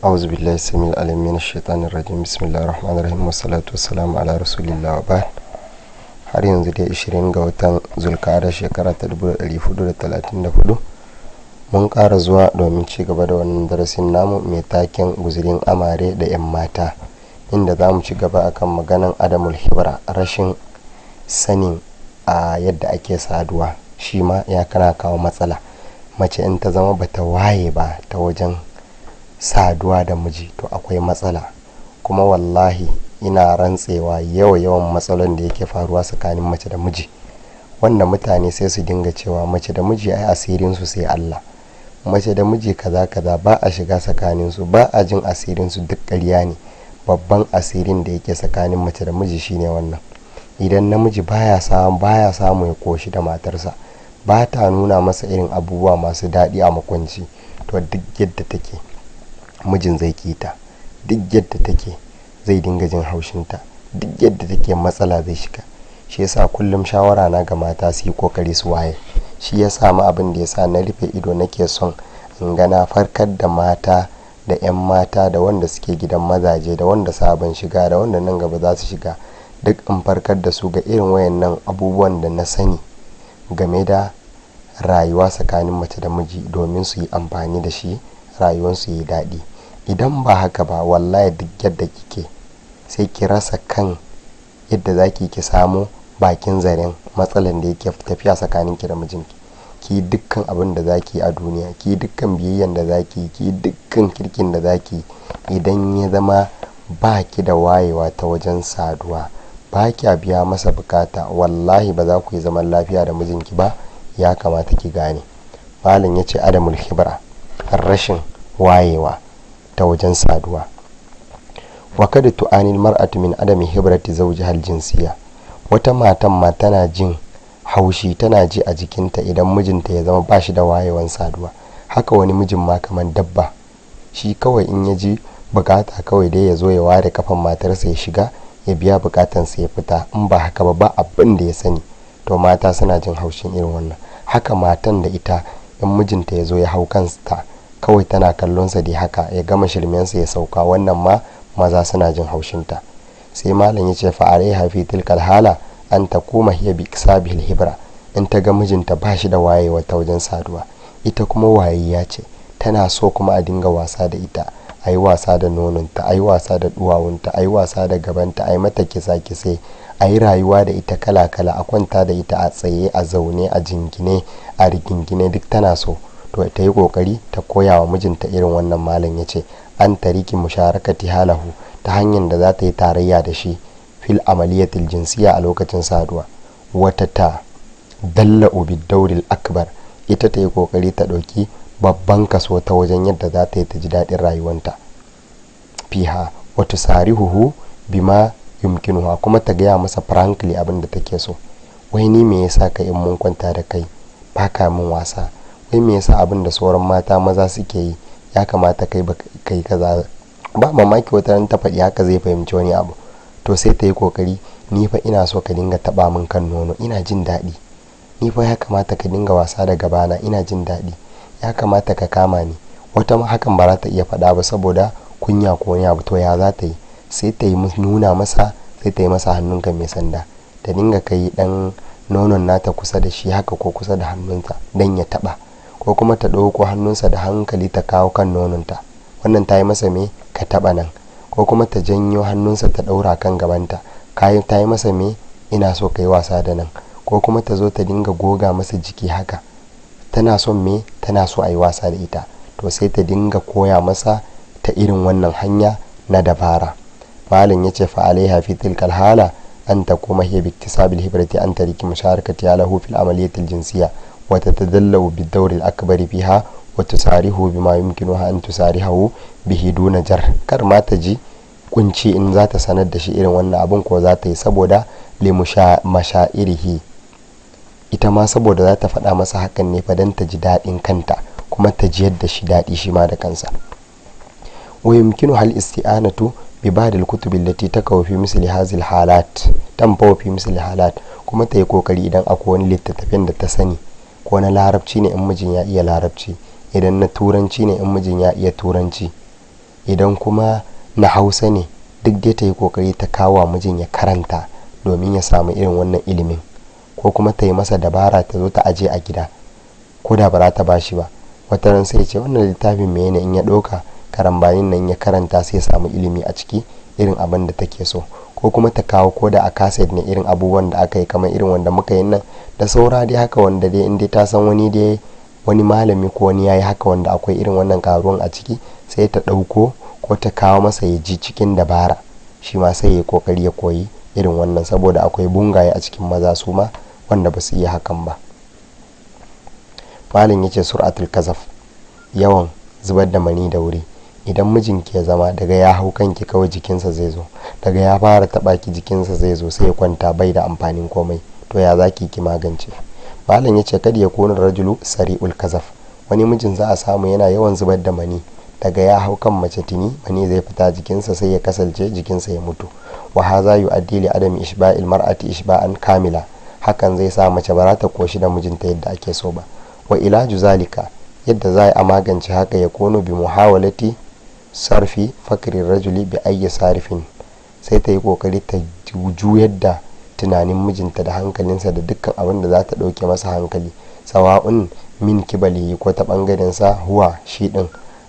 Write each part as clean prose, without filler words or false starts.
أعوذ بالله السميع العليم من الشيطان الرجيم. بسم الله الرحمن الرحيم، والصلاة والسلام على رسول الله، وبعد. Har yanzu dai 20 ga watan Zulkada, shekara ta 1434, mun ƙara zuwa domin ci gaba da wannan darasin namu mai taken "Guzurin amare da 'yan mata", inda za mu ci gaba akan maganan adamul hibra, rashin sanin a yadda ake saduwa. Shi ma ya kana kawo matsala. Mace in ta zama bata waye ba ta wajen saduwa da miji, to akwai matsala. Kuma wallahi ina rantsewa, yawa yawan matsalolin da yake faruwa tsakanin mace da miji, wanda mutane sai su dinga cewa mace da miji ai asirin su sai Allah, mace da miji kaza kaza, ba a shiga tsakanin su, ba a jin asirin su, duk ƙarya ne. Babban asirin da yake tsakanin mace da miji shine wannan: idan namiji baya samu ya koshi da matarsa, ba ta nuna masa irin abubuwa masu daɗi a makwanci, to duk yadda take mijin zai kita, duk yadda take zai dinga jin haushinta, duk yadda take matsala zai shiga. Shi yasa kullum shawara na ga mata, su yi kokari su waye. Shi yasa ma abin da yasa na rufe ido nake son in ga na farkar da mata da 'yan mata, da wanda suke gidan mazaje, da wanda sabon shiga, da wanda nan gaba za su shiga, duk in farkar da su ga irin wayannan abubuwan da na sani game da rayuwa tsakanin mace da miji, domin su yi amfani da shi rayuwarsu yi daɗi. Idan ba haka ba, wallahi duk yadda kike, sai ki rasa kan yadda za ki samu bakin zaren matsalan da yake tafiya tsakaninki da mijinki. Ki dukkan abin da za ki yi a duniya, ki dukkan biyayyan da za ki yi, ki dukkan kirkin da za ki yi, idan ya zama ba ki da wayewa ta wajen saduwa, ba kya biya masa bukata, wallahi ba za ku yi zaman lafiya da mijinki ba. Ya kamata ki gane. Malam ya ce adamul hibra, rashin wayewa ta wajen saduwa. Wa kad tu'anil mar'atu min adami hibrati zawjiha al-jinsiyya. Wata matan ma tana jin haushi, tana ji a jikinta idan mijinta ya zama ba shi da wayewan saduwa. Haka wani mijin ma kaman dabba shi, kawai in ya ji bukata, kawai dai ya zo ya ware kafan matarsa, ya shiga, ya biya bukatansa, ya fita. In ba haka ba, ba abin da ya sani. To mata suna jin haushin irin wannan. Haka matan da ita in mijinta ya zo ya hau kansa, kawai tana kallonsa dai haka, ya gama shirmensa ya sauka, wannan ma maza suna jin haushinta. Sai malam ya ce fa alaiha fi tilkal hala an taquma hiya bi iktisabil hibra. In ta ga mijinta ba shi da wayewa ta wajen saduwa, ita kuma wayayya ce, tana so kuma a dinga wasa da ita, a yi wasa da nononta, a yi wasa da duwawunta, a yi wasa da gabanta, a yi mata kisa-kise, a yi rayuwa da ita kala-kala, a kwanta da ita a tsaye, a zaune, a jingine, a rigingine, duk tana so, to ta yi kokari ta koya wa mijinta irin wannan. Malam ya ce an tariki musharakati halahu, ta hanyar da za ta yi tarayya da shi fil amaliyatil jinsiya, a lokacin saduwa. Wata ta dalla dauril akbar, ita ta yi kokari ta ɗauki babban kaso ta wajen yadda za ta yi ta ji daɗin rayuwanta fiha. Wata sarihuhu bima yumkinuha, kuma ta gaya masa frankly abin da take so. Wai ni me yasa ka in mun kwanta da kai baka min wasa? Wai me yasa abin da sauran mata maza suke yi, ya kamata kai kai kaza? Ba mamaki wata ran ta faɗi haka zai fahimci wani abu. To sai ta yi kokari: ni fa ina so ka dinga taɓa min kan nono, ina jin daɗi. Ni fa ya kamata ka dinga wasa da gabana, ina jin daɗi. Ya kamata ka kama ni. Wata ma hakan ba za ta iya faɗa ba saboda kunya ko wani abu. To ya za ta yi? Sai ta yi nuna masa, sai ta yi masa hannunka mai sanda, ta dinga kai ɗan nonon nata kusa da shi haka, ko kusa da hannunsa don ya taɓa, ko kuma ta ɗauko hannunsa da hankali ta kawo kan nononta. Wannan ta yi masa me? Ka taɓa nan. Ko kuma ta janyo hannunsa ta ɗaura kan gabanta, ta yi masa me? Ina so ka yi wasa da nan. Ko kuma ta zo ta dinga goga masa jiki haka, tana son me? Tana so a yi wasa da ita. To sai ta dinga koya masa ta irin wannan hanya na dabara. Malam ya ce fa alaiha fi tilkal hala an taquma hiya bi iktisabil hibrati an tariki musharakati lahu fil amaliyatil jinsiyya, wa tatadallaw bid dawr al akbar fiha, wa tusarihu bima yumkinuha an tusarihu bihi duna jar. Kar ma ta ji kunci in za ta sanar da shi irin wannan abun ko za ta yi, saboda limashairihi, ita ma saboda za ta faɗa masa hakan ne fa don ta ji daɗin kanta, kuma ta ji yadda shi daɗi shi ma da kansa. Wa yumkinu hal isti'anatu bi ba'd al kutub allati takaw fi misli hadhihi al halat, tanfaw fi misli halat. Kuma ta yi kokari idan akwai wani littattafin da ta sani, ko na Larabci ne in mijin ya iya Larabci, idan na Turanci ne in mijin ya iya Turanci. Idan kuma na Hausa ne, duk dai ta yi kokari ta kawo mijin ya karanta domin ya samu irin wannan ilimin, ko kuma ta yi masa dabara ta zo ta aje a gida, ko da ba za ta bashi ba. Wata ran sai ya ce wannan littafin mene, in ya ɗauka karambanin nan ya karanta sai ya samu ilimi a ciki irin abin da take so. Ko kuma ta kawo ko da a kaset ne irin abubuwan da aka yi kamar irin wanda muka yi nan da saura dai haka, wanda dai in dai ta san wani dai wani malami ko wani yayi haka wanda akwai irin wannan karuwan a ciki, sai ta ɗauko ko ta kawo masa ya ji cikin dabara, shi ma sai ya yi kokari ya koyi irin wannan, saboda akwai bungaye a cikin maza su ma wanda ba su iya hakan ba. Malam yace sur'atul kazaf, yawan zubar da mani da wuri. Idan mijinki ya zama daga ya hau kanki kawai jikinsa zai zo, daga ya fara taɓa ki jikinsa zai zo, sai ya kwanta bai da amfanin komai, to ya zaki ki magance? Malam yace kada ya kona rajulu sari'ul kazaf. Wani mijin za a samu yana yawan zubar da mani, daga ya hau kan mace tuni mani zai fita jikinsa, sai ya kasance jikinsa ya mutu. Wa haza yu'addi li adami ishba'il mar'ati ishba'an kamila. Hakan zai sa mace ba za ta koshi da mijinta yadda ake so ba. Wa ilaju zalika, yadda za a magance haka, ya kono bi muhawalati sarfi fakrin rajuli bi ayyi sarifin. Sai ta yi kokari ta juyar da tunanin mijinta da hankalinsa da dukkan abin da za ta ɗauke masa hankali, sawa'un min kibali ko ta ɓangaren sa huwa shi ɗin,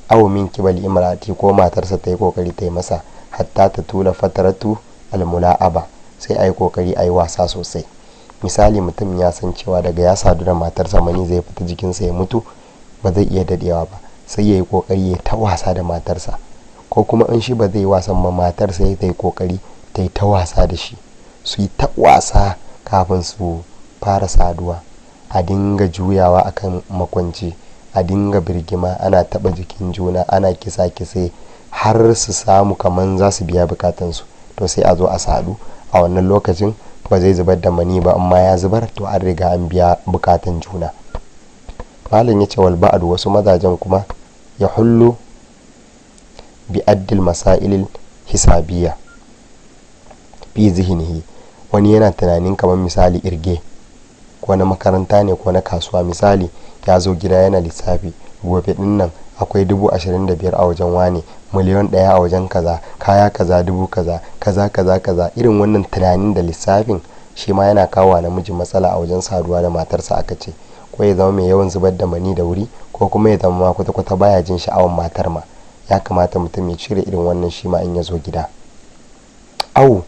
aw min kibali imrati ko matarsa, ta yi kokari ta yi masa hatta ta tula fataratu almula'aba, sai a yi kokari a yi wasa sosai. Misali, mutum ya san cewa daga ya sadu da matarsa mani zai fita jikinsa ya mutu, ba zai iya dadewa ba, sai ya yi kokari ya ta wasa da matarsa. Ko kuma in shi ba zai yi wasan ba, matarsa ya ta yi kokari ta yi ta wasa da shi, su yi ta wasa kafin su fara saduwa. A dinga juyawa akan makwanci, a dinga birgima, ana taba jikin juna, ana kisa kise har su samu kaman za su biya bukatansu, to sai a zo a sadu. A wannan lokacin ba zai zubar da mani ba, amma ya zubar to an riga an biya bukatan juna. Malam ya ce wal ba'd, wasu mazajen kuma ya hullu bi addil masailil hisabiya fi zihnihi. Wani yana tunanin kamar misali irge ko na makaranta ne ko na kasuwa. Misali ya zo gida yana lissafi, gobe din nan akwai 25,000 a wajen wane, 1 miliyan a wajen kaza, kaya kaza, dubu kaza kaza kaza kaza. Irin wannan tunanin da lissafin shi ma yana kawo namiji matsala a wajen saduwa da matarsa. Aka ce ko ya zama mai yawan zubar da mani da wuri, ko kuma ya zama ma kwata-kwata baya jin sha'awan matar ma. Ya kamata mutum ya cire irin wannan shi ma in ya zo gida. Au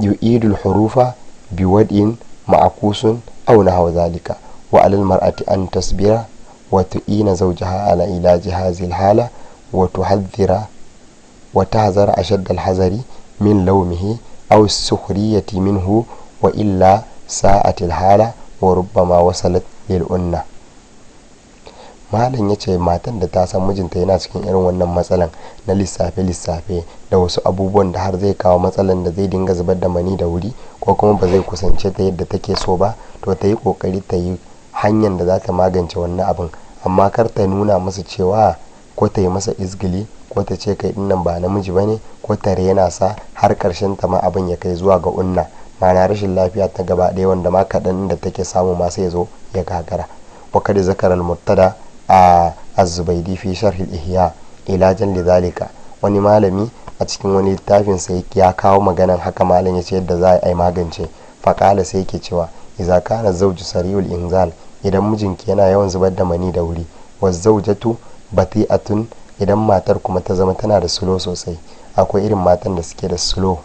yu'idul hurufa biwad'in ma'akusun aw nahwa zalika. Wa alal mar'ati an tasbira wa tu'ina zawjaha ala ilaji hadhihi al-hala wa tuhadhdhira wa tahzara ashadd al-hazari min lawmihi aw as-sukhriyati minhu, wa illa sa'at al-hala wa rubbama wasalat lil unna. Malam ya ce matan da ta san mijinta yana cikin irin wannan matsalan na lissafe-lissafe da wasu abubuwan da har zai kawo matsalan da zai dinga zubar da mani da wuri, ko kuma ba zai kusance ta yadda take so ba, to ta yi kokari ta yi hanyar da za ta magance wannan abin. Amma kar ta nuna masa cewa, ko ta yi masa izgili, ko ta ce kai dinnan ba namiji bane, ko ta rena sa, har karshen ta ma abin ya kai zuwa ga unna, ma'ana rashin lafiya ta gaba ɗaya, wanda ma kaɗan da take samu ma sai ya zo ya gagara. Wa kad zakara al-murtada a az-Zubaidi fi sharh al-Ihya ilajan lidhalika. Wani malami a cikin wani littafin sai ya kawo maganan haka. Malam ya ce yadda za a yi magance, faƙala sai yake cewa idza kana zawju sari'ul inzal, idan mijinki yana yawan zubar da mani da wuri, wa zawjatu bati'atun, idan matar kuma ta zama tana da slow sosai. Akwai irin matan da suke da slow,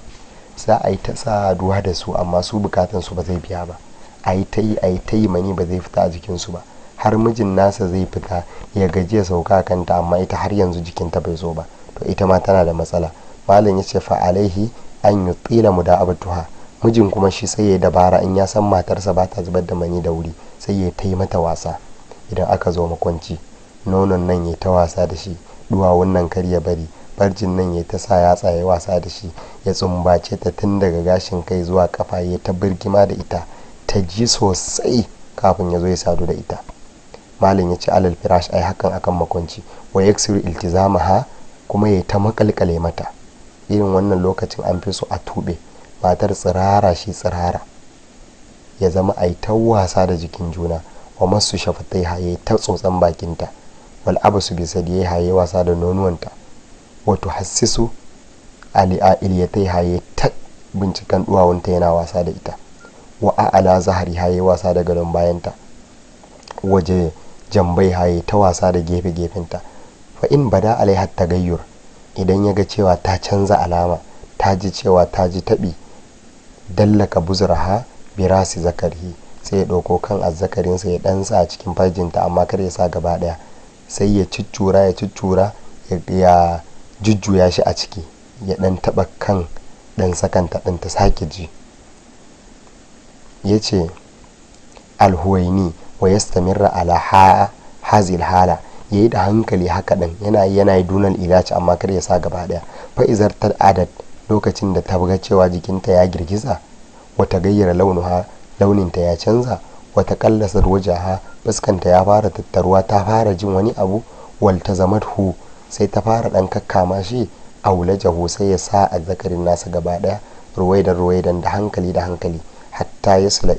za a yi ta saduwa da su amma su bukatan su ba zai biya ba. A yi ta yi, a yi ta yi, mani ba zai fita a jikinsu ba, har mijin nasa zai fita ya gaji ya sauka kanta, amma ita har yanzu jikinta bai zo ba, to ita ma tana da matsala. Malam ya ce fa alaihi an yutila muda'abatuha. Mijin kuma shi sai ya dabara, in ya san matarsa ba ta zubar da mani da wuri, sai ya ta yi mata wasa. Idan aka zo makwanci, nonon nan ya ta wasa da shi, duwawun nan kar ya bari, farjin nan ya ta sa yatsa ya wasa da shi, ya tsumbace ta tun daga gashin kai zuwa kafa, ya ta birgima da ita, ta ji sosai kafin ya zo ya sadu da ita. Malam ya ce alal firash, ai hakan akan makwanci. Wa yaksiru iltizamaha, kuma ya ta makalkale mata. Irin wannan lokacin an fi so a tube matar tsirara, shi tsirara, ya zama ai ta wasa da jikin juna. Wa masu shafataiha, ya ta tsotsan bakinta. Wal abasu bi sadiya yayi wasa da nonuwanta. Wato hassisu ali a iliyatai haye ta binciken duwawunta yana wasa da ita. Wa a'ala zahari haye wasa da gadon bayanta. Waje jambai haye ta wasa da gefe gefenta. Fa in bada alaiha tagayyur, idan ya ga cewa ta canza alama, ta ji cewa ta ji taɓi, dallaka buzraha birasi zakarihi, sai ya ɗauko kan azzakarinsa ya ɗansa a cikin farjinta, amma kar ya sa gaba ɗaya, sai ya cuccura ya cuccura ya jujjuya shi a ciki, ya ɗan taɓa kan ɗan sakanta ɗin ta sake ji. Ya ce alhuwaini wa yastamirra ala hazil hala, ya yi da hankali haka ɗin, yana yi dunal ilaci, amma kar ya sa gaba ɗaya. Fa izar ta adad, lokacin da ta ga cewa jikinta ya girgiza, wata gayyara launuha, launinta ya canza, wata kallasar wajaha, fuskanta ya fara tattaruwa, ta fara jin wani abu, wal ta zamathu, sai ta fara ɗan kakkama shi, aulajahu, sai ya sa azzakarin nasa gaba ɗaya, ruwaidan ruwaidan, da hankali da hankali, hatta yasla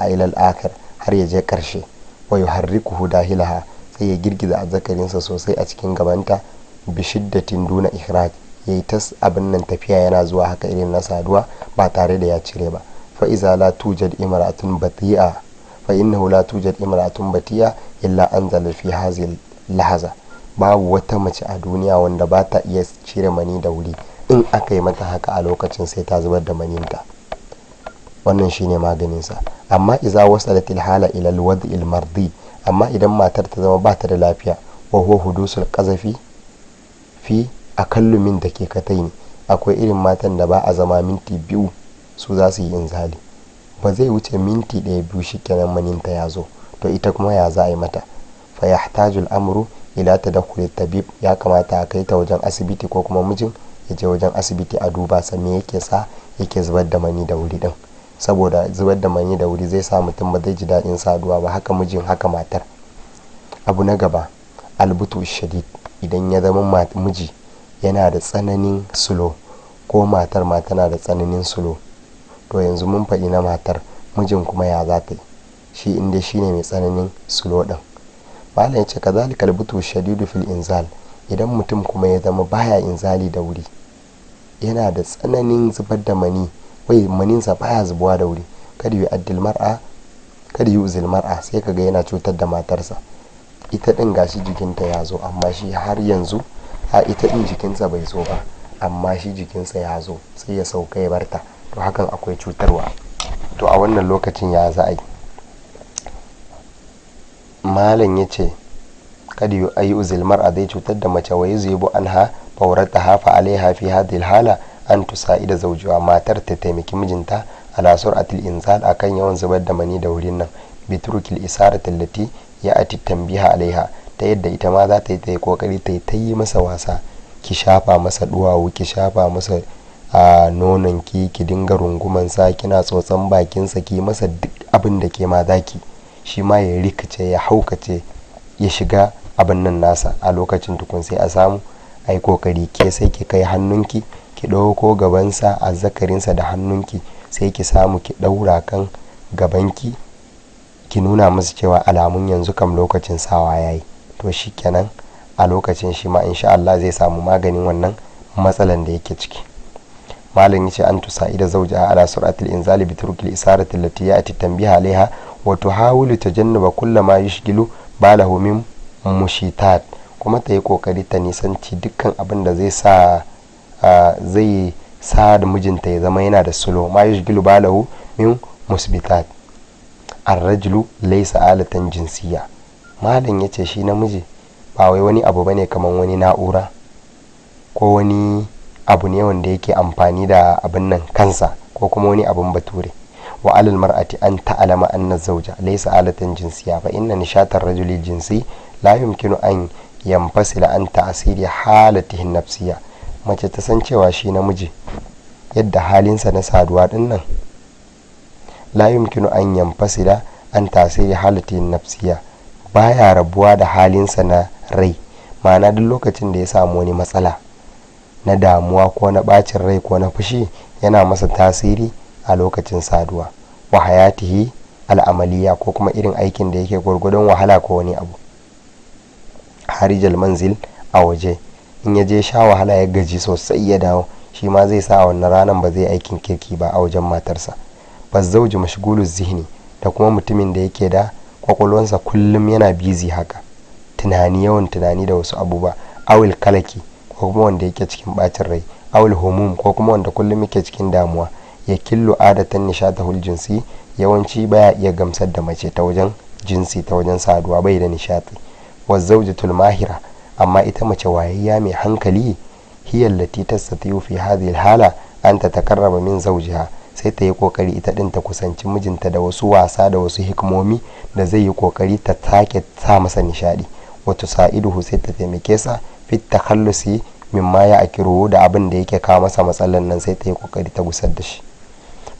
ilal akhir, har ya je ƙarshe. Wa yuharrikuhu dahilaha, sai ya girgiza azzakarinsa sosai a cikin gabanta, bi shiddatin duna ikhraj, yayi tas abin nan tafiya yana zuwa haka irin na saduwa ba tare da ya cire ba. Fa iza la tujad imra'atun bati'a, fa innahu la tujad imra'atun bati'a illa anzala fi hazil lahaza. Babu wata mace a duniya wanda ba ta iya cire mani da wuri, in aka yi mata haka a lokacin sai ta zubar da maninta. Wannan shine maganinsa. Amma iza wasalatil hala ila alwad'il mardi, amma idan matar ta zama ba ta da lafiya, wa huwa hudusul qazafi fi akallu min daqiqatayn, akwai irin matan da ba a zama minti 2 su za su yi inzali, ba zai wuce minti 1 2 shikenan maninta ya zo. To ita kuma ya za a yi mata? Fa yahtaju al'amru ila tadakhul tabib, ya kamata a kai ta wajen asibiti, ko kuma mijin ya je wajen asibiti a duba sa me yake sa yake zubar da mani da wuri din, saboda zubar da mani da wuri zai sa mutum ba zai ji daɗin saduwa ba, haka mijin haka matar. Abu na gaba, albutu shadid, idan ya zama miji yana da tsananin sulo ko matar ma tana da tsananin sulo, to yanzu mun faɗi na matar, mijin kuma ya za ta yi shi inda shi ne mai tsananin sulo ɗin. Malam ya ce kazalika albutu shadidu fil inzal, idan mutum kuma ya zama baya inzali da wuri, yana da tsananin zubar da mani, wai maninsa baya zubuwa da wuri, kada yu addil mar'a, kada yu uzil mar'a, sai kaga yana cutar da matarsa. Ita din gashi jikinta ya zo, amma shi har yanzu a ita din jikinsa bai zo ba, amma shi jikinsa ya zo, sai ya sauka ya barta. To hakan akwai cutarwa. To a wannan lokacin ya za a yi? Malam ya ce kada yu ayi uzil mar'a, zai cutar da mace, wa yuzibu anha fawrataha fa alaiha fi hadhihi hala an tusa'ida zawjuha, matar ta taimaki mijinta ala sur'atil inzal, akan yawan zubar da mani da wurin nan, bi turkil isarati allati ya'ti tanbiha alaiha, ta yadda ita ma za ta yi kokari ta yi masa wasa, ki shafa masa duwawu, ki shafa masa a nonon ki, ki dinga runguman sa, kina tsotsan bakin sa, ki masa duk abin da ke ma zaki, shi ma ya rikice ya haukace ya shiga abin nan nasa. A lokacin tukun sai a samu a yi kokari, ke sai ki kai hannunki ki ɗauko gabansa azzakarinsa da hannunki, sai ki samu ki ɗaura kan gabanki, ki nuna masa cewa alamun yanzu kam lokacin sawa yayi. To shikenan a lokacin shi ma insha Allah zai samu maganin wannan matsalan da yake ciki. Malam yace an tusa'ida zawjaha ala sur'atil inzali bi turkil isarati allati ya'ti tanbiha alaiha, wa tuhawilu tajannuba kulla ma yushgilu balahu min mushitat, kuma ta yi kokari ta nisanci dukkan abin da zai sa zai sa da mijinta ya zama yana da sulo, ma yushgilu balahu min musbitat. Ar-rajulu laysa alatan jinsiya, malam yace shi namiji ba wai wani abu bane kaman wani na'ura ko wani abu ne wanda yake amfani da abin nan kansa ko kuma wani abun bature. Wa alal mar'ati an ta'lama anna zawja laysa alatan jinsiya, fa inna nishatar rajuli jinsi la yumkinu an yanfasila an ta'asiri halatihi nafsiya. Mace ta san cewa shi namiji yadda halinsa na saduwa din nan la yumkinu an yanfasila an ta'asiri halatihi nafsiya, baya rabuwa da halinsa na rai. Ma'ana duk lokacin da ya samu wani matsala na damuwa ko na bacin rai ko na fushi, yana masa tasiri a lokacin saduwa, wa hayatihi al'amaliya, ko kuma irin aikin da yake gwargwadon wahala ko wani abu. Harijal manzil, a waje in ya je sha wahala ya gaji sosai ya dawo, shi ma zai sa a wannan ranar ba zai aikin kirki ba a wajen matarsa. Bazzauji mashgulu zihni, da kuma mutumin da yake da kwakwalwansa kullum yana busy haka, tunani, yawan tunani da wasu abubuwa, awil kalaki, ko kuma wanda yake cikin bacin rai, awil humum, ko kuma wanda kullum yake cikin damuwa, ya killu adatan nishatahul jinsi, yawanci baya iya gamsar da mace ta wajen jinsi, ta wajen saduwa bai da nishati. Wa zawjatul mahira, amma ita mace wayayya mai hankali, hiya allati tastati'u fi hadhihi hala an tatakarraba min zawjiha, sai ta yi kokari ita din ta kusanci mijinta da wasu wasa da wasu hikimomi da zai yi kokari ta sake sa masa nishadi. Wato sa'iduhu, sai ta taimake sa fit takhallusi mimma ya akiru, da abin da yake kawo masa matsalan nan sai ta yi kokari ta gusar da shi.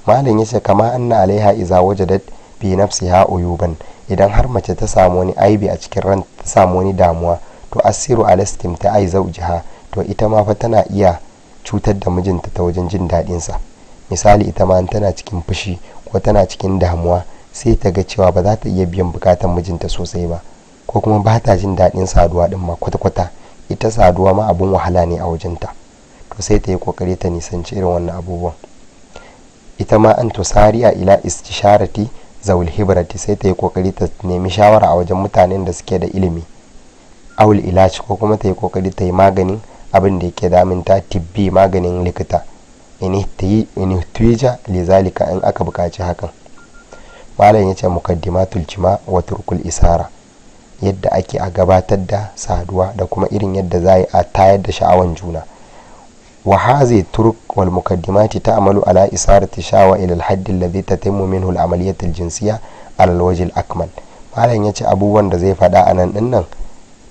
Malam yace kama anna alaiha iza wajadat fi nafsiha uyuban, idan har mace ta samu wani aibi a cikin ran, ta samu wani damuwa, to asiru ala istimta'i zawjiha, to ita ma fa tana iya cutar da mijinta ta wajen jin daɗin sa. Misali, ita ma tana cikin fushi ko tana cikin damuwa, sai ta ga cewa ba za ta iya biyan bukatan mijinta sosai ba, ko kuma ba ta jin daɗin saduwa din ma kwata-kwata, ita saduwa ma abun wahala ne a wajenta, to sai ta yi kokari ta nisanci irin wannan abubuwan. Ita ma an tusari'a ila istisharati zawul hibrati, sai ta yi kokari ta nemi shawara a wajen mutanen da suke da ilimi, awul ilaci, ko kuma ta yi kokari ta yi maganin abin da yake damunta, tibbi, maganin likita, in tuija lizalika, in aka buƙaci hakan. Malam yace mukaddimatul jima wa turkul isara, yadda ake a gabatar da saduwa da kuma irin yadda za a tayar da sha'awan juna. Wa hazi turk wal mukaddimati ta'malu ala isarati shawa ila al hadd alladhi tatimmu minhu al amaliyat al jinsiyya ala al wajh al akmal. Malam yace abubuwan da zai faɗa a nan dinnan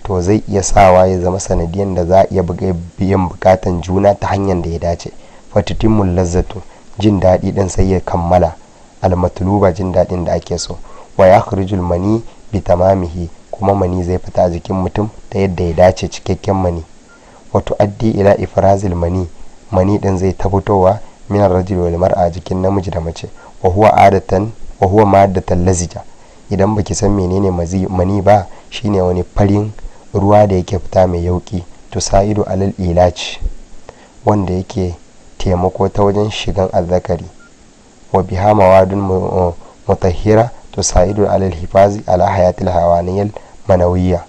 to zai iya sawa ya zama sanadiyan da za a iya biyan bukatan juna ta hanyar da ya dace. Fatitimmul lazzatu, jin daɗi din sai ya kammala, al matluba, jin daɗin da ake so. Wa yakhrijul mani bi tamamihi, kuma mani zai fita a jikin mutum ta yadda ya dace, cikakken mani. Wato addi ila ifrazil mani, mani din zai ta fitowa min ar-rajul wal mar'a, jikin namiji da mace. Wa huwa adatan wa huwa maddatan lazija. Idan baki san menene mani ba, shine wani farin ruwa da yake fita mai yauki, tusaidu alal ilaj, wanda yake taimako ta wajen shigan azzakari. Wa biha mawadun mutahhira tusaidu alal hifazi ala hayatil hawaniyal manawiyya.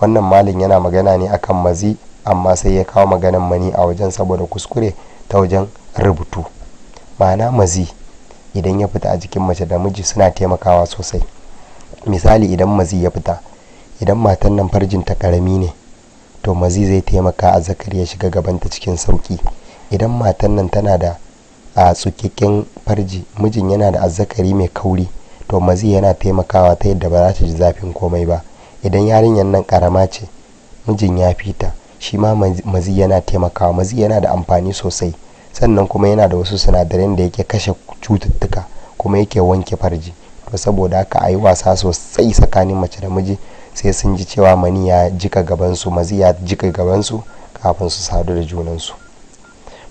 Wannan malin yana magana ne akan mazi, amma sai ya kawo maganan mani a wajen saboda kuskure ta wajen rubutu. Ma'ana mazi idan ya fita a jikin mace da miji suna taimakawa sosai. Misali, idan mazi ya fita, idan matan nan farjinta karami ne, to mazi zai taimaka a zakari ya shiga gabanta cikin sauki. Idan matan nan tana da a tsukakken farji, mijin yana da azzakari mai kauri, to mazi yana taimakawa ta yadda ba za ta ji zafin komai ba. Idan yarinyar nan karama ce, mijin ya fita, shi ma mazi yana taimakawa. Mazi yana da amfani sosai, sannan kuma yana da wasu sinadaran da yake kashe cututtuka kuma yake wanke farji. To saboda haka a yi wasa sosai tsakanin mace da miji, sai sun ji cewa mani ya jika gabansu, mazi ya jika gabansu kafin su sadu da junansu.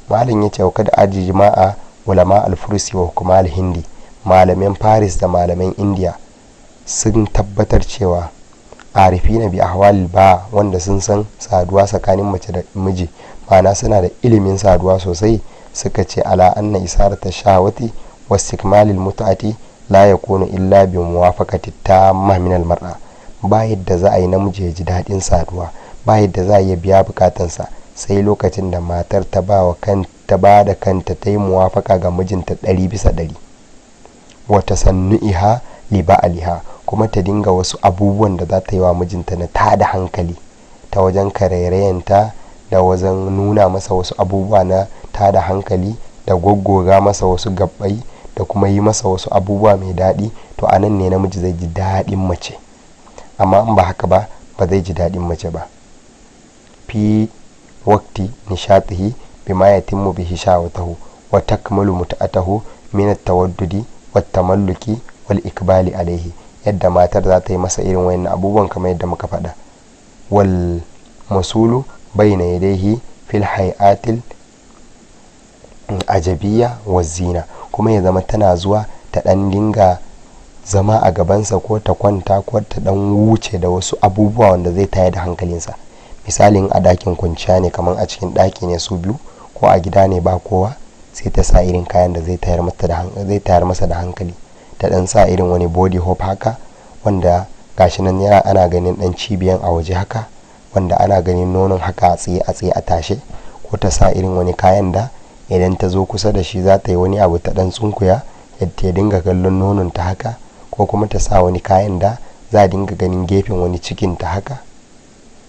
Malam ya ce wa kada aji jima'a ulama alfursi wa hukuma alhindi, malaman Paris da malaman India sun tabbatar cewa arifina bi ahwalil ba, wanda sun san saduwa tsakanin mace da miji, ma'ana suna da ilimin saduwa sosai, suka ce ala anna isarata shahawati wa istikmalil mut'ati la yakunu illa bi muwafaqati tamma min al mar'a. Ba yadda za a yi namiji ya ji daɗin saduwa, ba yadda za a iya biya bukatansa, sai lokacin da matar ta ba da kanta ta yi muwafaka ga mijinta 100%. Wata sannu'iha li ba'aliha, kuma ta dinga wasu abubuwan da za ta yi wa mijinta na tada hankali ta wajen karairayanta da wajen nuna masa wasu abubuwa na tada hankali da goggoga masa wasu gabbai da kuma yi masa wasu abubuwa mai daɗi. To a nan ne namiji zai ji daɗin mace, amma in ba haka ba, ba zai ji daɗin mace ba. Fi waqti nishatihi bima yatimmu bihi shahwatahu wa takmalu mut'atahu min at-tawaddudi wat-tamalluki wal ikbali alaihi, yadda matar za ta yi masa irin wayannan abubuwan kamar yadda muka faɗa. Wal masulu bayna yadayhi fil hay'atil ajabiyya wa zina, kuma ya zama tana zuwa ta ɗan dinga zama a gabansa ko ta kwanta ko ta dan wuce da wasu abubuwa wanda zai tayar da hankalinsa. Misalin a ɗakin kwanciya ne, kamar a cikin ɗaki ne su biyu, ko a gida ne ba kowa, sai ta sa irin kayan da zai tayar masa da hankali. Ta dan sa irin wani body hop haka wanda gashi nan yana ana ganin dan cibiyan a waje haka, wanda ana ganin nonon haka a tsaye a tsaye a tashe, ko ta sa irin wani kayan da idan ta zo kusa da shi za ta yi wani abu ta dan tsunkuya yadda ya dinga kallon nonon ta haka, ko kuma ta sa wani kayan da za a dinga ganin gefen wani cikin ta haka,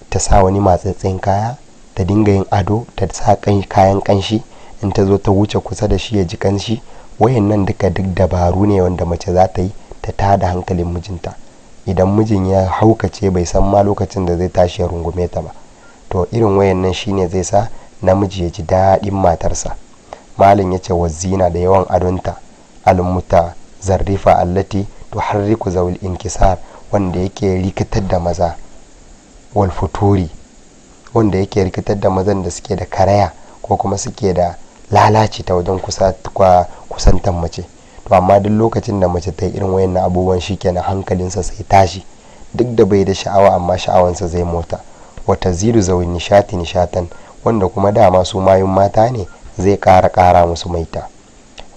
ta sa wani matsatsen kaya, ta dinga yin ado, ta sa kayan kanshi, in ta zo ta wuce kusa da shi ya ji kanshi. Wayannan duka duk dabaru ne wanda mace za ta yi ta tada hankalin mijinta. Idan mijin ya haukace bai san ma lokacin da zai tashi ya rungume ta ba. To irin wayannan shine zai sa namiji ya ji daɗin matarsa. Malam ya ce wazina da yawan adonta, almuta zarrifa allati tuharriku zawil inkisar, wanda yake rikitar da maza, wal futuri, wanda yake rikitar da mazan da suke da karaya ko kuma suke da lalaci ta wajen kusantan mace. To amma duk lokacin da mace ta yi irin wayannan abubuwan shikenan hankalinsa sai tashi, duk da bai da sha'awa amma sha'awansa zai mota. Wata zidu zawin nishati nishatan, wanda kuma dama su mayun mata ne, zai ƙara musu maita.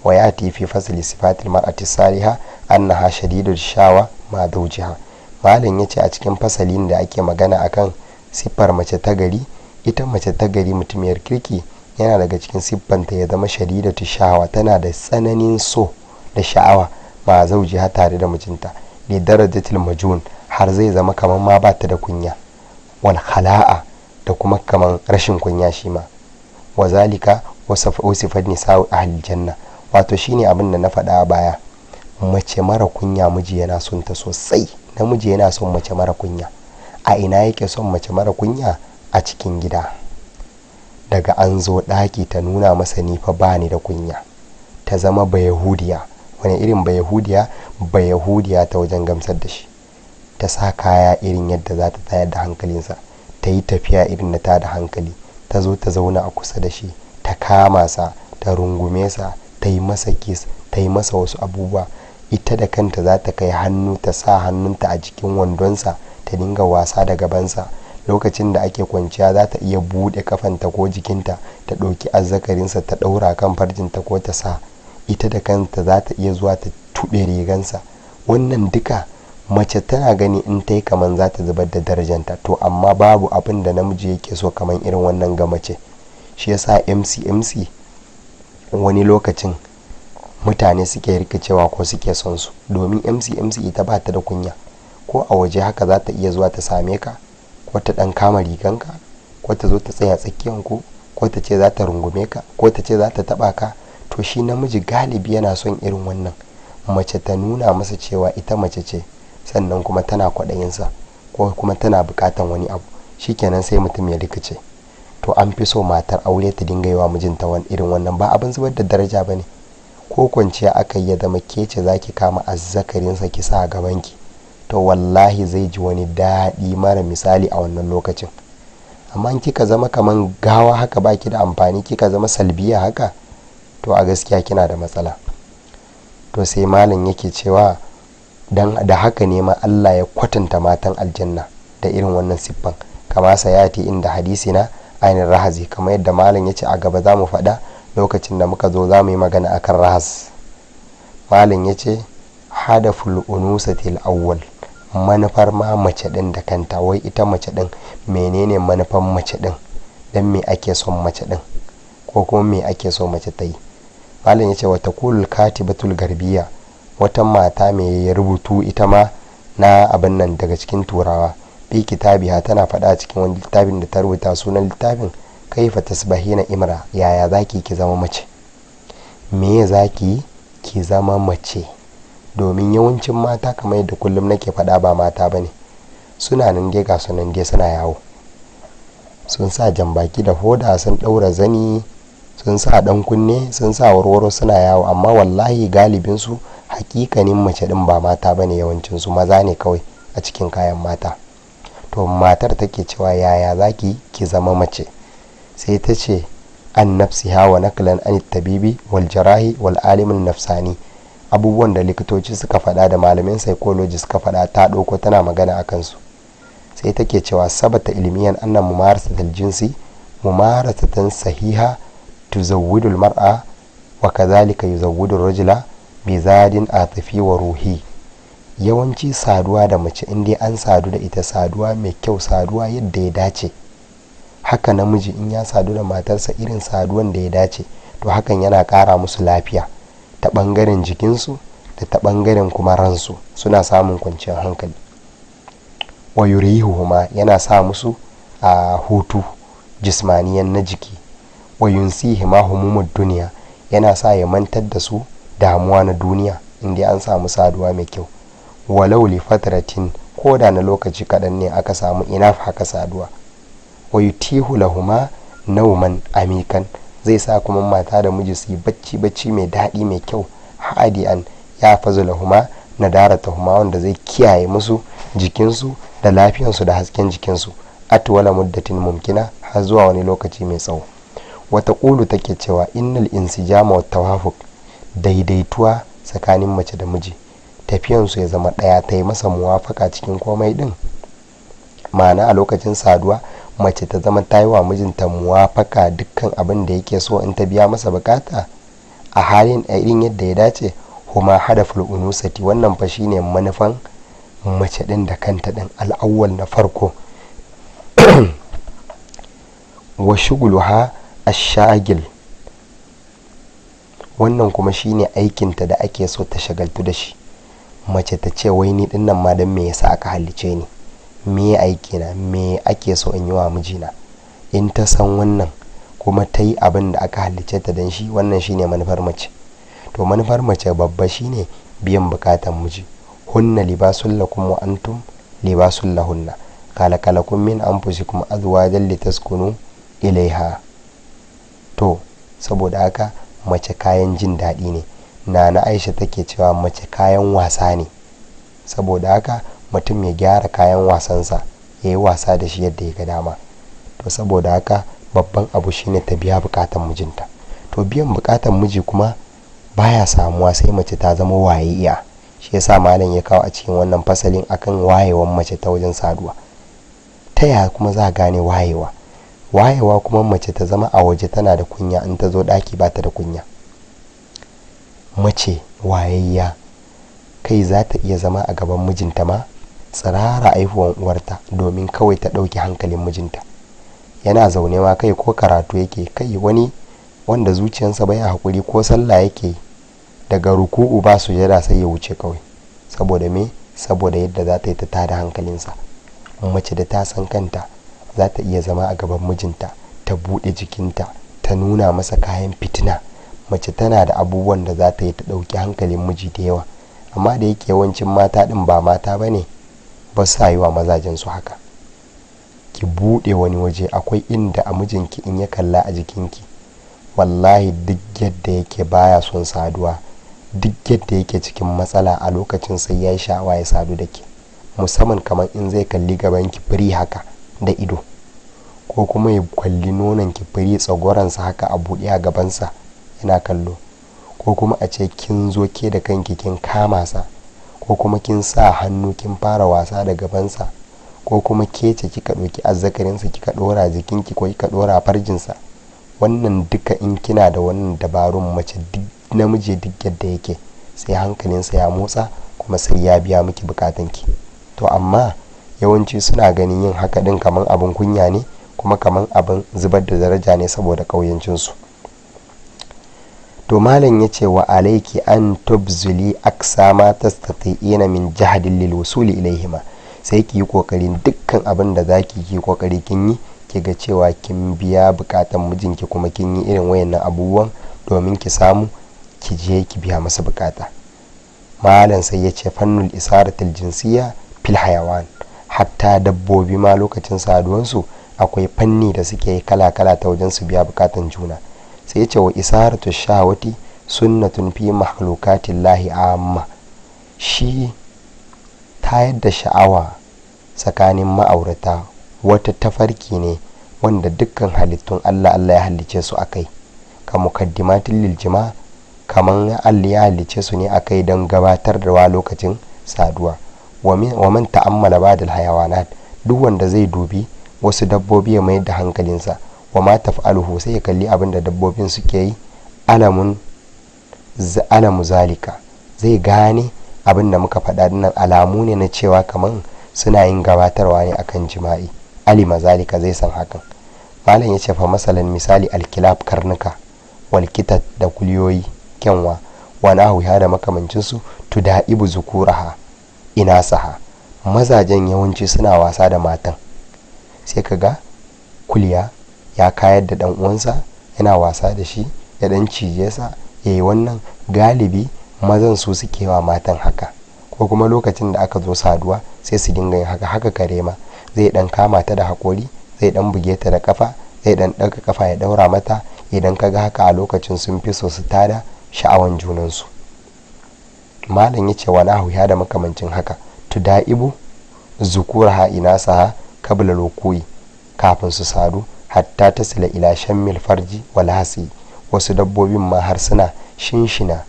Wa yati fi fasli sifatil mar'ati salihah annaha shadidul shawa ma zawjiha. Malam yace a cikin fasalin da ake magana akan siffar mace ta gari, ita mace ta gari mutumiyar kirki yana daga cikin siffanta ya zama shadidatu shawa, tana da tsananin so da sha'awa ma zawjiha tare da mijinta, li darajatil majun, har zai zama kamar ma bata da kunya, wal khala'a, da kuma kamar rashin kunya shi ma. Wa zalika wasifat nisa'u ahlil janna, wato shine abin da na faɗa a baya. Mace mara kunya miji yana son ta sosai, namiji yana son mace mara kunya. A ina yake son mace mara kunya? A cikin gida. Daga an zo ɗaki ta nuna masa ni fa bani da kunya, ta zama bayahudiya. Wani irin bayahudiya? Bayahudiya ta wajen gamsar da shi. Ta sa kaya irin yadda za ta tayar da hankalinsa, ta yi tafiya irin na tada hankali, ta zo ta zauna a kusa da shi, ta kama sa, ta rungume sa, ta yi masa kiss, ta yi masa wasu abubuwa. Ita da kanta za ta kai hannu ta sa hannunta a jikin wandonsa, ta dinga wasa da gabansa. Lokacin da ake kwanciya za ta iya buɗe kafanta ko jikinta, ta ɗauki azzakarinsa ta ɗaura kan farjinta ko ta sa. Ita da kanta za ta iya zuwa ta tuɓe rigansa. Wannan duka mace tana gani in ta yi kaman za ta zubar da darajanta. To amma babu abin da namiji yake so kaman irin wannan ga mace. Shi yasa MCMC wani lokacin mutane suke rikicewa ko suke son su, domin MCMC ita ba ta da kunya. Ko a waje haka za ta iya zuwa ta same ka, ko ta ɗan kama riganka, ko ta zo ta tsaya tsakiyanku, ko ta ce za ta rungume ka, ko ta ce za ta taɓa ka. To shi namiji galibi yana son irin wannan mace ta nuna masa cewa ita mace ce, sannan kuma tana kwaɗayinsa ko kuma tana buƙatan wani abu. Shikenan sai mutum ya rikice. To an fi so matar aure ta dinga yi wa mijinta wani irin wannan, ba abin zubar da daraja ba ne. Ko kwanciya aka yi ya zama ke ce za ki kama azzakarinsa ki sa a gabanki, to wallahi zai ji wani daɗi mara misali a wannan lokacin. Amma in kika zama kaman gawa haka baki da amfani, kika zama salbiya haka, to a gaskiya kina da matsala. To sai malam yake cewa dan da haka ne ma Allah ya kwatanta matan aljanna da irin wannan siffan, kama sayati inda hadisi na ainihin rahazi, kamar yadda malam ya ce a gaba za mu faɗa lokacin da muka zo za mu yi magana akan rahas. Malam ya ce hadaful unusatil awwal, manufar ma mace ɗin da kanta, wai ita mace ɗin menene manufan mace ɗin, dan me ake son mace ɗin, ko kuma me ake so mace ta yi. Malam ya ce wata kulul katibatul garbiya, wata mata mai rubutu ita ma na abin nan daga cikin turawa, fi kitabiha, tana faɗa cikin wani littafin da ta rubuta, sunan littafin kaifa tasbahina imra, yaya zaki ki zama mace, me zaki ki zama mace. Domin yawancin mata kamar yadda kullum nake faɗa ba mata bane, suna nan dai ga sunan dai suna yawo, sun sa jambaki da hoda, sun ɗaura zani, sun sa ɗan kunne, sun sa warwaro, suna yawo, amma wallahi galibin su hakikanin mace ɗin ba mata bane, yawancin su maza ne kawai a cikin kayan mata. To matar take cewa yaya zaki ki zama mace, sai ta ce an nafsiha wa naklan an tabibi wal jarahi wal alimin nafsani. Abubuwan da likitoci suka faɗa da malamin psychology suka faɗa ta ɗauko tana magana a kansu. Sai take cewa sabata ilmiyan anna mumarasatal jinsi mumarasatan sahiha tuzawwidu mar'a wa kadhalika yuzawwidu rajula bi zadin atifi wa ruhi. Yawanci saduwa da mace, in dai an sadu da ita saduwa mai kyau, saduwa yadda ya dace, haka namiji in ya sadu da matarsa irin saduwan da ya dace, to hakan yana ƙara musu lafiya ta ɓangaren jikinsu da ta ɓangaren kuma ransu, suna samun kwanciyar hankali. Wa yurihuhuma, yana sa musu a hutu jismaniyan na jiki. Wa yunsihima humumud duniya, yana sa ya mantar da su damuwa na duniya inda an samu saduwa mai kyau, walau li fatratin, ko da na lokaci kaɗan ne aka samu enough haka saduwa. Wa yutihu lahuma nauman amikan, zai sa kuma mata da miji su yi bacci, bacci mai daɗi mai kyau, hadi'an ya fazu lahuma nadaratahuma, wanda zai kiyaye musu jikinsu da lafiyansu da hasken jikinsu, atwala muddatin mumkina, har zuwa wani lokaci mai tsawo. Wata ƙulu take cewa innal insijama wa tawafuq, daidaituwa tsakanin mace da miji, tafiyansu ya zama ɗaya, ta yi masa muwafaka cikin komai ɗin. Ma'ana a lokacin saduwa mace ta zama ta yi wa mijinta muwafaka dukkan abin da yake so, in ta biya masa bukata a halin irin yadda ya dace. Huma hadaful unusati, wannan fa shine manufan mace ɗin da kanta ɗin al'awwal na farko. Wa shuguluha ashagil, wannan kuma shine aikinta da ake so ta shagaltu da shi. Mace ta ce wai ni dinnan ma don me yasa aka halice ni, me aikina, me ake so in yi wa mijina? In ta san wannan kuma ta yi abin da aka halice ta don shi, wannan shine manufar mace. To manufar mace babba shine biyan bukatan miji. Hunna libasul lakum wa antum libasul lahunna, khalaqalakum min anfusikum azwajan litaskunu ilaiha. To saboda haka mace kayan jin daɗi ne. Nana Aisha take cewa mace kayan wasa ne. Saboda haka mutum ya gyara kayan wasansa, ya yi wasa da shi yadda ya ga dama. To saboda haka babban abu shine ta biya bukatan mijinta. To biyan bukatan miji kuma baya samuwa sai mace ta zama wayayya. Shi yasa malam ya kawo a cikin wannan fasalin akan wayewan mace ta wajen saduwa. Ta yaya kuma za a gane wayewa? Wayewa kuma mace ta zama a waje tana da kunya, in ta zo ɗaki ba ta da kunya. Mace wayayya kai za ta iya zama a gaban mijinta ma tsirara aihuwan uwarta domin kawai ta ɗauki hankalin mijinta. Yana zaune ma kai ko karatu yake kai, wani wanda zuciyarsa baya hakuri ko sallah yake daga ruku'u ba sujada sai ya wuce kawai. Saboda me? Saboda yadda za ta yi ta tada hankalinsa. Mace da ta san kanta za ta iya zama a gaban mijinta ta buɗe jikinta ta nuna masa kayan fitina. Mace tana da abubuwan da za ta yi ta ɗauki hankalin miji da yawa, amma da yake yawancin mata ɗin ba mata ba ne, ba sa yi wa mazajensu haka. Ki buɗe wani waje, akwai inda a mijinki in ya kalla a jikinki, wallahi duk yadda yake baya son saduwa, duk yadda yake cikin matsala a lokacin sai ya yi sha'awa ya sadu da ke. Musamman kamar in zai kalli gabanki firi haka da ido, ko kuma ya kalli nononki firi tsagoransa haka a buɗe a gabansa yana kallo, ko kuma a ce kin zo ke da kanki kin kama sa, ko kuma kin sa hannu kin fara wasa da gabansa, ko kuma ke ce kika ɗauki azzakarinsa kika ɗora jikinki ko kika ɗora farjinsa. Wannan duka in kina da wannan dabarun, mace duk namiji duk yadda yake sai hankalinsa ya motsa kuma sai ya biya miki bukatanki. To amma yawanci suna ganin yin haka ɗin kaman abin kunya ne kuma kaman abin zubar da daraja ne saboda ƙauyancinsu. To malam ya ce wa alaiki an tubzuli aksa ma tastati'ina min jahadin lil wusuli ilaihima. Sai ki yi kokarin dukkan abin da zaki yi kokari kin yi, ki ga cewa kin biya bukatan mijinki kuma kin yi irin wayannan abubuwan domin ki samu ki je ki biya masa bukata. Malam sai ya ce fannul isaratul jinsiyya fil hayawan, hatta dabbobi ma lokacin saduwansu akwai fanni da suke kala-kala ta wajen su biya bukatan juna. Sai ya ce wa isaratu shahawati sunnatun fi makhluqatillahi amma. Shi tayar da sha'awa tsakanin ma'aurata wata tafarki ne wanda dukkan halittun Allah Allah ya halicce su akai, ka mukaddimatin lil jima, Kaman Allah ya halicce su ne akai don gabatar da lokacin saduwa. Wa man ta'ammala ba'dal hayawanat, duk wanda zai dubi wasu dabbobi ya mayar da hankalinsa, wa ma taf'aluhu, sai ya kalli abin da dabbobin suke yi, alamun alamu zalika, zai gane abin da muka faɗa dinnan alamu ne na cewa kaman suna yin gabatarwa ne akan jima'i. Alima zalika, zai san hakan. Malam ya ce fa masalan, misali, alkilab, karnuka, walkitat, da kuliyoyi, kyanwa, wa nahwiha, da makamancinsu, tuda'ibu zukuraha inasaha, mazajen yawanci suna wasa da matan. Sai ka ga kuliya ya kayar da dan uwansa, yana wasa da shi, ya dan cije sa, ya yi wannan. Galibi mazan su suke wa matan haka, ko kuma lokacin da aka zo saduwa sai su dinga yin haka. Haka kare ma zai dan kama ta da hakori, zai dan buge ta da kafa, zai dan ɗaga kafa ya daura mata. Idan ka ga haka, a lokacin sun fi so su tada sha'awan junansu. Malam ya ce wa nahu da makamancin haka, tuda'ibu zukuraha inasaha kabla lokuyi, kafin su sadu, hatta tasila ila shammil farji wal hasi. Wasu dabbobin ma har suna shinshina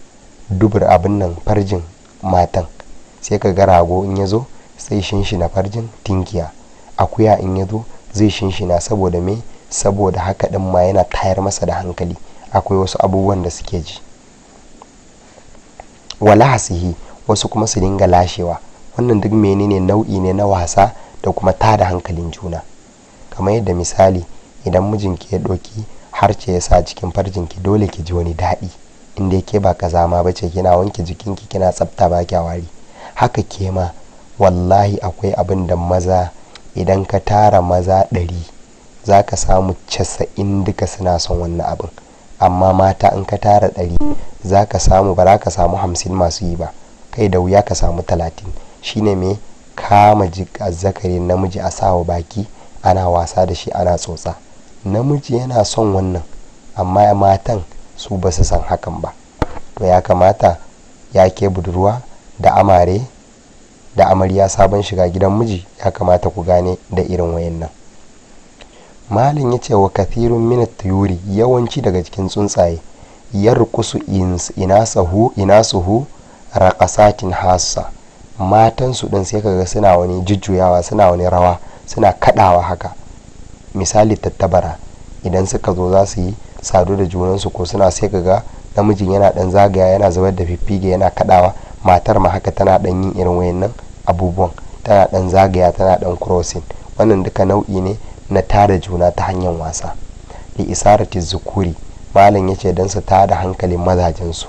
dubur, abin nan, farjin matan. Sai ka ga rago in ya zo sai shinshina farjin tinkiya, akuya in ya zo zai shinshina. Saboda me? Saboda haka din ma yana tayar masa da hankali, akwai wasu abubuwan da suke ji. Wala hasihi, wasu kuma su dinga lashewa. Wannan duk menene? Nau'i ne na wasa da kuma tada hankalin juna. Kamar yadda misali idan mijinki ya ɗauki harce ya sa cikin farjinki, dole ki ji wani daɗi, inda ke ba kazama ba ce, kina wanke jikinki, kina tsafta, ba kya wari. Haka ke ma wallahi akwai abin da maza, idan ka tara maza 100, za ka samu 90 duka suna son wannan abin. Amma mata, in ka tara 100, za ka samu, ba za ka samu 50 masu yi ba, kai da wuya ka samu 30. Shine me? Kama azzakarin namiji a sawa baki, ana wasa da shi, ana tsotsa. Namiji yana son wannan, amma matan su ba su san hakan ba. To ya kamata ya ke budurwa da amare da amarya sabon shiga gidan miji, ya kamata ku gane da irin wayannan. Malin ya ce wa kathirun min tuyuri, yawanci daga cikin tsuntsaye, yarkusu inasahu inasuhu raqasatin hassa, matan su din sai kaga suna wani jujjuyawa, suna wani rawa, suna kadawa haka. Misali tattabara, idan suka zo za su yi sadu da junansu ko suna, sai kaga namijin yana dan zagaya, yana zubar da fiffige, yana kadawa. Matar ma haka, tana dan yin irin wayannan abubuwan, tana dan zagaya, tana dan crossing. Wannan duka nau'i ne na tada juna ta hanyar wasa. Li isarati zukuri, malam yace dan su tada hankalin mazajensu,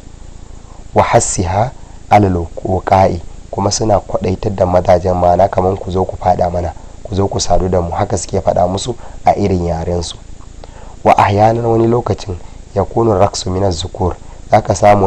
wa hassiha alal wuqa'i, kuma suna kwadaitar da mazajen, mana kaman ku zo ku fada mana, ku zo ku sadu da mu, haka suke fada musu a irin yaren su. Wa ahyanan, wani lokacin, yakunu raksu min zukur, zaka samu